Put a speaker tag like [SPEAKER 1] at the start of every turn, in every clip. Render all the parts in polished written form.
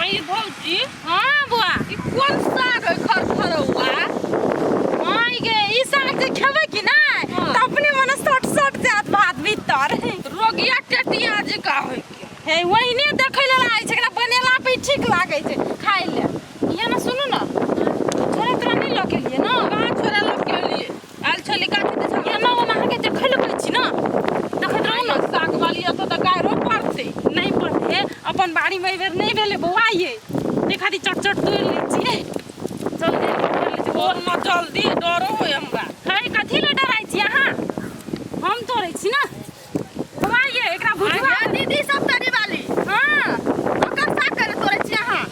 [SPEAKER 1] आई भौजी।
[SPEAKER 2] हाँ बुआ।
[SPEAKER 1] ई कोन साग है खरखरौआ?
[SPEAKER 2] हाँ गे, ई साग जे खेबै कि नहि
[SPEAKER 1] हाँ।
[SPEAKER 2] तऽ अपने मने सट सट जायत भात भीतर।
[SPEAKER 1] रोगिया टेटिया जकाँ होइ के।
[SPEAKER 2] हे ओहिने देखै लेल आबै छै, एकरा बनेला पे ठीक लागै छै खाइ ले। इहे ने सुनू ने, छोरा तोरा नहि लऽ के एलियै ने?
[SPEAKER 1] कहाँ छोरा लऽ के एलियै? आयल छली काकी दिस।
[SPEAKER 2] एना ओना अहाँके देखै लए कहै छी ने, देखैत रहू ने।
[SPEAKER 1] साग वाली एतऽ तऽ गायरो पड़तै।
[SPEAKER 2] नहि पड़तै, अपन बाड़ीमे एहि बेर नहि भेलै बौआ ये, ताहि खातिर चट चट तोड़ि लै छियै। जल्दी तोड़ि लै छियै।
[SPEAKER 1] तोड़ न जल्दी, डरो होइ हमरा।
[SPEAKER 2] हे कथी लए डराइ छी अहाँ? हम तोड़ै छी ने बौआ ये, एकरा भुजवा।
[SPEAKER 3] आ दीदी सब तरी वाली।
[SPEAKER 2] हाँ।
[SPEAKER 3] ओकर साग करे तोड़ै छी अहाँ?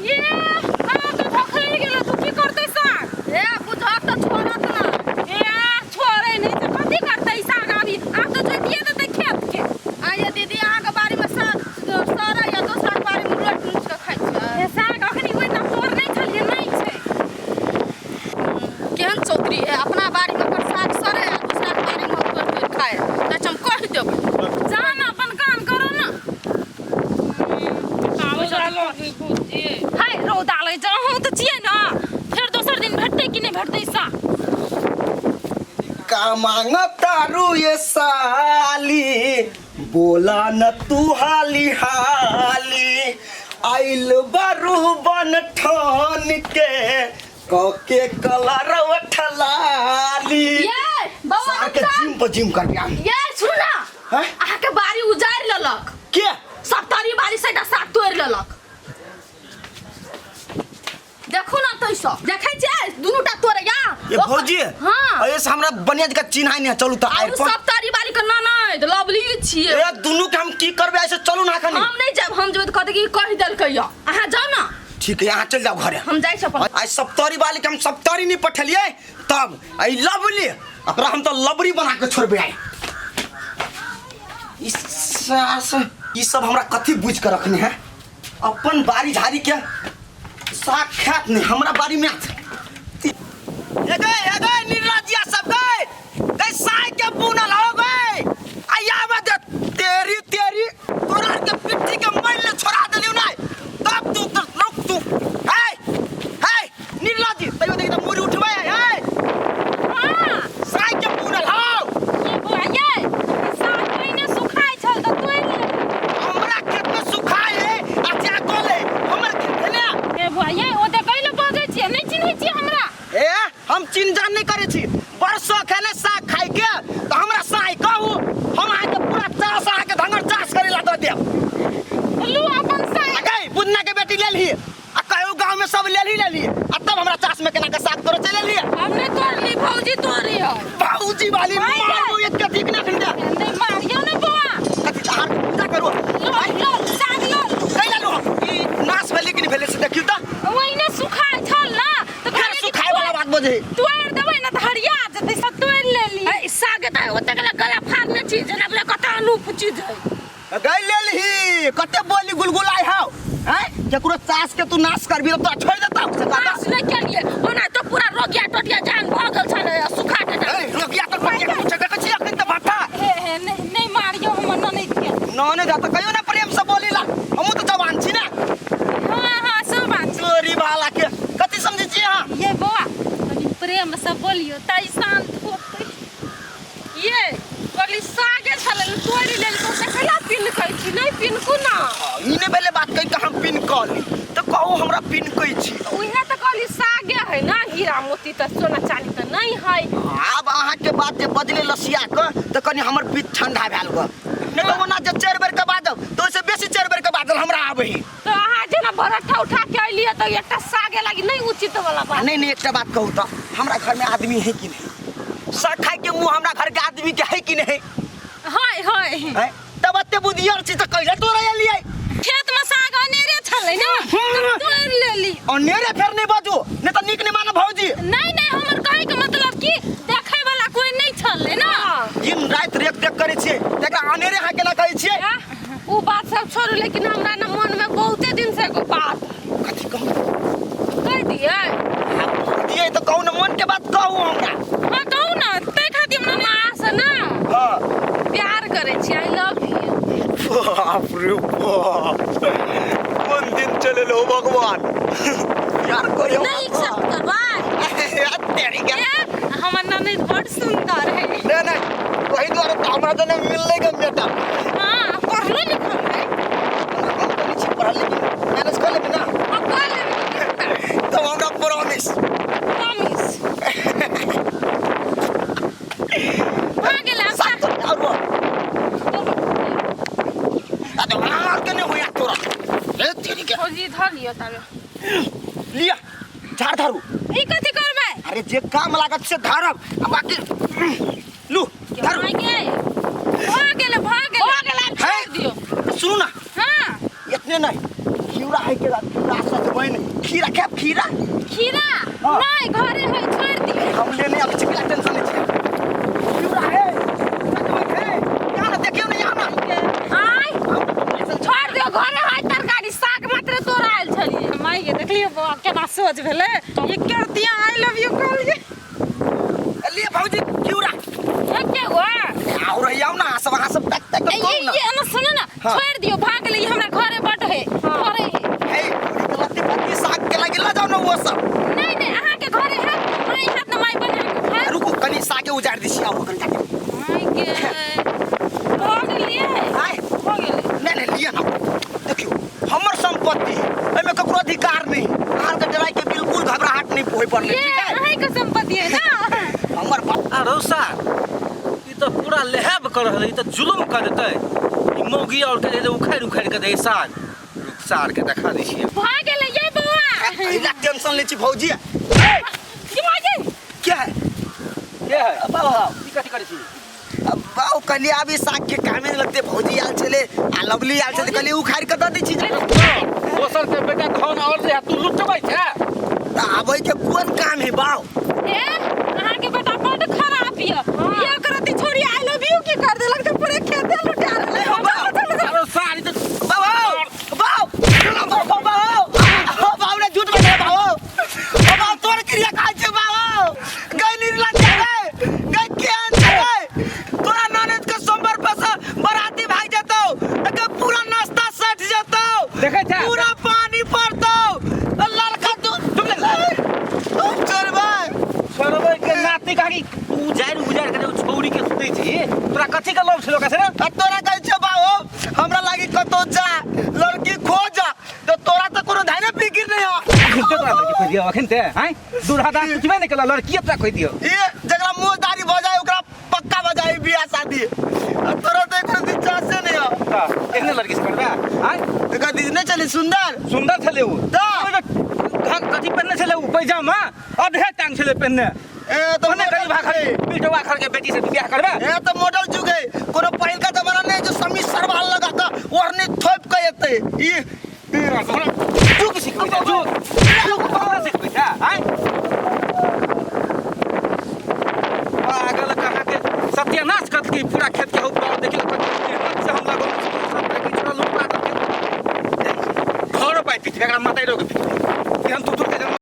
[SPEAKER 2] ये अहाँ तऽ धोखरि गेलै, तू की करतै साग?
[SPEAKER 3] ए बुझत तऽ छोड़त ना।
[SPEAKER 2] ए छोड़ै नहि तऽ कथी करतै साग? अभी आब तऽ जोतिए देतै खेत के।
[SPEAKER 3] आ ये दीदी, अहाँके बाड़ी में साग सड़ै या दोसरा के बाड़ी में रोटि नोचि कऽ खाइ छियै?
[SPEAKER 2] ए साग अखनी ओहि तऽ तोड़ नहि छलियै, नहि छै।
[SPEAKER 3] केहन चौतरी है, अपना बाड़ी में ओकर साग सड़े आ दूसरा के बाड़ी में तोड़ि तोड़ि खाए। तऽ हम कहि देबै।
[SPEAKER 2] जा ने अपन काम करो ने।
[SPEAKER 1] रौदा लगै भौजी।
[SPEAKER 2] हाय रौदा लगै छै, अहूँ तऽ छियै ने, फेर दोसर दिन भेटतै कि नहि भेटतै साग?
[SPEAKER 4] का मांगतारू ये साली, बोला न तू हाली हाली, आइल बारू बन ठान के कके कलर ठलाली।
[SPEAKER 3] ये बौआ।
[SPEAKER 4] सार के जिम पर जिम कर दिया।
[SPEAKER 3] ये सुन ना।
[SPEAKER 4] हैं?
[SPEAKER 3] अहाँके बाड़ी उजाड़ि लेलक।
[SPEAKER 4] के?
[SPEAKER 3] सब तरी बाड़ी से साग तोड़ि लेलक। देखू ना तै सब देखै छियै दुनू टा तोड़ैया।
[SPEAKER 4] ये भौजी।
[SPEAKER 3] हाँ।
[SPEAKER 4] अरे से हमरा बढ़िया जगह चिन्हाई नहीं है, चलू तो आइ
[SPEAKER 3] आरू
[SPEAKER 4] पर।
[SPEAKER 3] सब तरी बाड़ी के ननैद लवली छियै।
[SPEAKER 4] ए दुनू के हम की करबे ऐसे, चलू ना खनी।
[SPEAKER 3] हम नहीं जायब, हम जेबै तऽ कहतै कि कहि देलकै यऽ। अहाँ जाउ ना।
[SPEAKER 4] ठीक है, यहाँ चल जाओ घरे।
[SPEAKER 3] हम जाइ छी अपन।
[SPEAKER 4] आइ सप्तरी वाली के हम सप्तरी नहीं पठेलियै तब आई लवली एकरा हम तो लबरी बना के छोड़बे आई। ई सास ई सब हमरा कथी बुझ के रखने है? अपन बाड़ी झाड़ी के साग खात नहीं, हमरा बाड़ी में आत। ए गए, ए गए, निर्लज्जिया सब गए। गए, साग के बुनल हो गए। आई आवा दे, तेरी, तेरी, तोरा के पिट्ठी के मैल ले छोड़ा देलियौ नहीं। तब तू तो रुक तू। हे, हे, निर्लज्जी, तैयो देखी त मुरी उठबै है, हे।
[SPEAKER 2] हाँ।
[SPEAKER 4] साग के बुनल हो।
[SPEAKER 2] ये बौआ ये, साग पहिने सुखाइ छल तऽ तोड़ि लेली।
[SPEAKER 4] हमरा खेत में सुखाय है, आ जा गोले, हमर खेत है ना।
[SPEAKER 2] ए बौआ ये, ओते कैले बजै छियै? नहि चिन्है छियै हमरा?
[SPEAKER 4] ए, हम चिन्ह जान नहीं करै छी। बड़ शौक है ने साग खाइ के, तऽ हमरा साग कहू, हम अहाँके पूरा चास अहाँके धंगर चास करै ला दऽ देब।
[SPEAKER 2] लू अपन साग।
[SPEAKER 4] आ गई, बुधना के बेटी लेलही, आ कहियो गाँव में सब लेलही लेलही, आ तब हमरा चास में केना के साग तोड़े चलि एलियै?
[SPEAKER 1] हम नहि तोड़ली, भौजी तोड़ी है।
[SPEAKER 4] भौजी वाली
[SPEAKER 2] भाई गई।
[SPEAKER 4] मारू एक के ठीक ना खिंडा।
[SPEAKER 2] नहि मारियौ ने बौआ।
[SPEAKER 4] कथी अहाँ के पूजा करू?
[SPEAKER 2] लो, लो, साग लो।
[SPEAKER 4] कैला लो हम? ई नाश भेलै कि नहि भेलै से देखियौ तऽ।
[SPEAKER 2] ओहिने सुखाइ छल ने, तऽ
[SPEAKER 4] फेर
[SPEAKER 2] कहलियै कि
[SPEAKER 4] सुखाय वाला बात बजै।
[SPEAKER 2] तोड़ि देबै ने तऽ हरिया जेतै, सब तोड़ि लेली।
[SPEAKER 1] ए, साग तऽ ओतेक लए गला फाड़ने छी, जेना बुझाइ कतऽ अनूप चीज है।
[SPEAKER 4] गई लेलही, कते बोली गुलगुलाइ हौ? हैं? केकरो चास के तू नाश करबी तऽ तोरा छोड़ि देतौ से कहता।
[SPEAKER 1] नाश नहि केलियै, ओना तऽ पूरा रोगिया टोटिया जान भऽ गेल छलै, सुखा के।
[SPEAKER 4] ए, रोगिया तो टोटिया के पूछे देखै छी अखन तऽ भट्ठा।
[SPEAKER 2] हे हे नहि नहि मारियौ हमर ननैद के।
[SPEAKER 4] ननैद तऽ कहियो ने प्रेम से बोली ला, हमहूँ तऽ जवान छी ने।
[SPEAKER 2] हाँ हाँ सब बात छै।
[SPEAKER 4] चोरी वाला के कथी समझै छी अहाँ?
[SPEAKER 2] ये बौआ कनि प्रेम से बोलियौ तै शांत होतै।
[SPEAKER 1] ये कहली सागे छलै तोड़ि लेल, तो देखला पिनकै छी नहि पिनकू ना।
[SPEAKER 4] ई नहि भेलै बात, कहि के हम पिन कहली तऽ कहू हमरा पिन कहै छी।
[SPEAKER 1] उहे तऽ कहली सागे है ना, हीरा मोती तऽ सोना चानी तऽ नहि है।
[SPEAKER 4] आब अहाँके बात जे बजले लसिया के तऽ कनि हमर पित्त ठंडा भेल गऽ, नहि तऽ ओना जे 4 बेर के बाजब तऽ ओहिसँ बेसी 4 बेर के बाजल हमरा आबै है।
[SPEAKER 1] तऽ अहाँ जेना भरट्ठा उठा के अयलियै तऽ एकटा सागे लागी नहि उचित वाला बात।
[SPEAKER 4] नहीं नहीं, एकटा बात कहू तऽ हमरा घर में आदमी है कि नहीं? साग खाए के मुँह हमरा घर के आदमी के है कि नहीं?
[SPEAKER 2] है है।
[SPEAKER 4] हैं? तब एते बुधियार छी तऽ कैला तोड़ै एलियै?
[SPEAKER 2] खेत में साग अनेरे छलै ने, तऽ तोड़ि लेली।
[SPEAKER 4] अनेरे फेर नहीं बाजू, नहीं तऽ नीक नहीं मानब भौजी।
[SPEAKER 2] नहीं नहीं, हमर कहै के मतलब कि देखै वाला कोई नहीं छलै ना।
[SPEAKER 4] दिन राति रेख देख करै छियै, तकरा अनेरे अहाँ केना कहै छियै?
[SPEAKER 1] आ, उ बात सब छोड़ू, लेकिन हमरा ना मन में बहुते दिन से एगो बात।
[SPEAKER 4] कथी कहू?
[SPEAKER 1] कहि दियै?
[SPEAKER 4] दियै तऽ कहू ने, मन के बात कहू हमरा।
[SPEAKER 2] हाँ कहू ना, तै खातिर हमरा
[SPEAKER 1] हम अहाँ से ना
[SPEAKER 4] हाँ।
[SPEAKER 1] प्यार करै छी, I love you.
[SPEAKER 4] बाप रे बाप, कोन दिन चले लो भगवान यार कोई
[SPEAKER 2] नहीं एक्सेप्ट करबै
[SPEAKER 4] यार तेरी के
[SPEAKER 2] ए, हमर ननद बड़ सुंदर है
[SPEAKER 4] नहीं नहीं वही द्वारा तो हमरा तो नहीं मिलने का बेटा
[SPEAKER 2] हाँ पढ़लो लिखल है
[SPEAKER 4] हम तो नहीं छी पढ़ल लेकिन मैनेज कर लेबे ना
[SPEAKER 2] हम कर लेबै
[SPEAKER 4] तब हमरा प्रॉमिस
[SPEAKER 2] प्रॉमिस भऽ गेल आब
[SPEAKER 4] सात तो और वो अरे मार के नहीं होया तोरा ए तेरी के
[SPEAKER 1] फौजी धर लियो तारे
[SPEAKER 4] लिया झाड़ धारू
[SPEAKER 2] ई कथी करबै
[SPEAKER 4] अरे जे काम लागत से धारब आ बाकी लू धारू
[SPEAKER 2] भऽ गेल भऽ गेल भऽ गेल
[SPEAKER 1] हो गेल आब
[SPEAKER 4] है
[SPEAKER 1] छोड़ दियो
[SPEAKER 4] सुनू ना
[SPEAKER 2] हाँ
[SPEAKER 4] इतने नहीं खीरा है के खीरा सजमैन खीरा क्या खीरा
[SPEAKER 2] खीरा
[SPEAKER 4] हाँ।
[SPEAKER 2] नहीं घरे है छोड़ दियो
[SPEAKER 4] हम लेने अब चिकला टेंशन नहीं छियै खीरा है सजमैन है यहाँ ना देखियो ना यहाँ ना
[SPEAKER 2] आय छोड़ दियो घरे है तरकारी साग मात्र तोरा आयल छलिए माय के देखलियो बौआ केना सोच भेलै ये करतिया I love you कहलिए
[SPEAKER 4] लिए भौजी खीरा
[SPEAKER 2] एके गो
[SPEAKER 4] आओ रही आओ ना सब अहाँ सब तक तक
[SPEAKER 2] ए,
[SPEAKER 4] करू
[SPEAKER 2] ये
[SPEAKER 4] ना
[SPEAKER 2] ये ना सुनो ना
[SPEAKER 4] हाँ।
[SPEAKER 2] छोड़ दियो भाग ले हमरा घरे बट है घरे है
[SPEAKER 4] हे पूरी गलती पत्ती साग के लगे ला जाओ ना वो सब
[SPEAKER 2] नहीं नहीं अहाँ के घरे है माय हाथ ना माय बना के खाए
[SPEAKER 4] रुको कनी सागे उजाड़ दी छी आओ कनी जाके
[SPEAKER 2] माय के भऽ गेलिए
[SPEAKER 4] आय
[SPEAKER 1] हो गेलै
[SPEAKER 4] नहीं नहीं लिया ना देखियो हमर संपत्ति है एमे ककरो अधिकार नहीं अहाँ के डराई के बिल्कुल घबराहट नहीं होय पड़ले
[SPEAKER 2] ये
[SPEAKER 4] ठीक है
[SPEAKER 2] अहाँ के संपत्ति है ना
[SPEAKER 4] हमर बाप
[SPEAKER 5] आ रौसा ई तऽ पूरा लेहब कर रहल ई तऽ जुलुम कर देतै ई मौगी और के जे उखाड़ि उखाड़ि के दे साग रुक सार के देखा दै छियै
[SPEAKER 2] भऽ गेलै ये बौआ
[SPEAKER 4] पहिला टेंशन ले छी भौजी
[SPEAKER 2] की भऽ गेल
[SPEAKER 4] क्या है
[SPEAKER 5] के है
[SPEAKER 4] बाबा
[SPEAKER 5] ई कथी करै छी
[SPEAKER 4] बाऊ कहलिए अभी साग के कामे नहीं लगते भौजी आयल छले आ लवली आयल छले कहलिए उखाड़ के दऽ दै छी
[SPEAKER 5] दोसर के बेटा धन और जे तू लुटबै छै
[SPEAKER 4] तऽ आबै के कोन काम है बाऊ
[SPEAKER 2] ए अहाँ के बेटा बड खराब ये ये करती छोरी I love you की कर देलक त पूरे खेते लुटा देलक
[SPEAKER 4] हो बाऊ
[SPEAKER 5] अरे सार ई तऽ
[SPEAKER 4] बाऊ बाऊ बाऊ बाऊ बाऊ ने झूठ बोले बाऊ ओ बाऊ तोर क्रिया खाइ छै बाऊ गई निर्ला गए गई केहन छै तोरा ननद के सोमवार पर से बराती भाग जेतौ एके पूरा नाश्ता सट जेतौ
[SPEAKER 5] देखै छै?
[SPEAKER 4] पूरा पानी पड़तौ लड़का तू तुम छोड़बै
[SPEAKER 5] छोड़बै के नाती काकी तू उजाड़ि उजाड़ि के जे छौरी के सुतै छी तोरा कथी के लोभ छलो कसे रे
[SPEAKER 4] आ तोरा कहै छै बाबू हमरा लागी कतौ जा लड़की खोज तो तोरा तऽ कोनो धाने फिकिर नहीं हो
[SPEAKER 5] अखन तोरा लड़की खोजि दियौ अखन ते हैं दूल्हा दान पुछबे नहि केलौ लड़की तोरा खोजि दियौ
[SPEAKER 4] ये जकरा मुँह दाढ़ी भऽ जाए ओकरा पक्का भऽ जाए बियाह शादी आ तोरा तऽ एको दिन चांसे नहीं हो
[SPEAKER 5] तऽ एहने लड़की से करबै आँय
[SPEAKER 4] एकर दीदी नहीं चली सुंदर
[SPEAKER 5] सुन्दर छलै ओ
[SPEAKER 4] तऽ?
[SPEAKER 5] कथी पहिरने छलै ओ पैजामा अधे टांग छलै पहिरने
[SPEAKER 4] ए तो
[SPEAKER 5] ओने गरीब भाखर पिटवा खर के बेटी से तू बियाह करबे
[SPEAKER 4] ए तो मॉडल जुग है कोनो पहिलका जमाना नहीं जो समीज सरवाल लगा के ओढ़नी थोप के एतै ई
[SPEAKER 5] जुग सिखबै छै जुग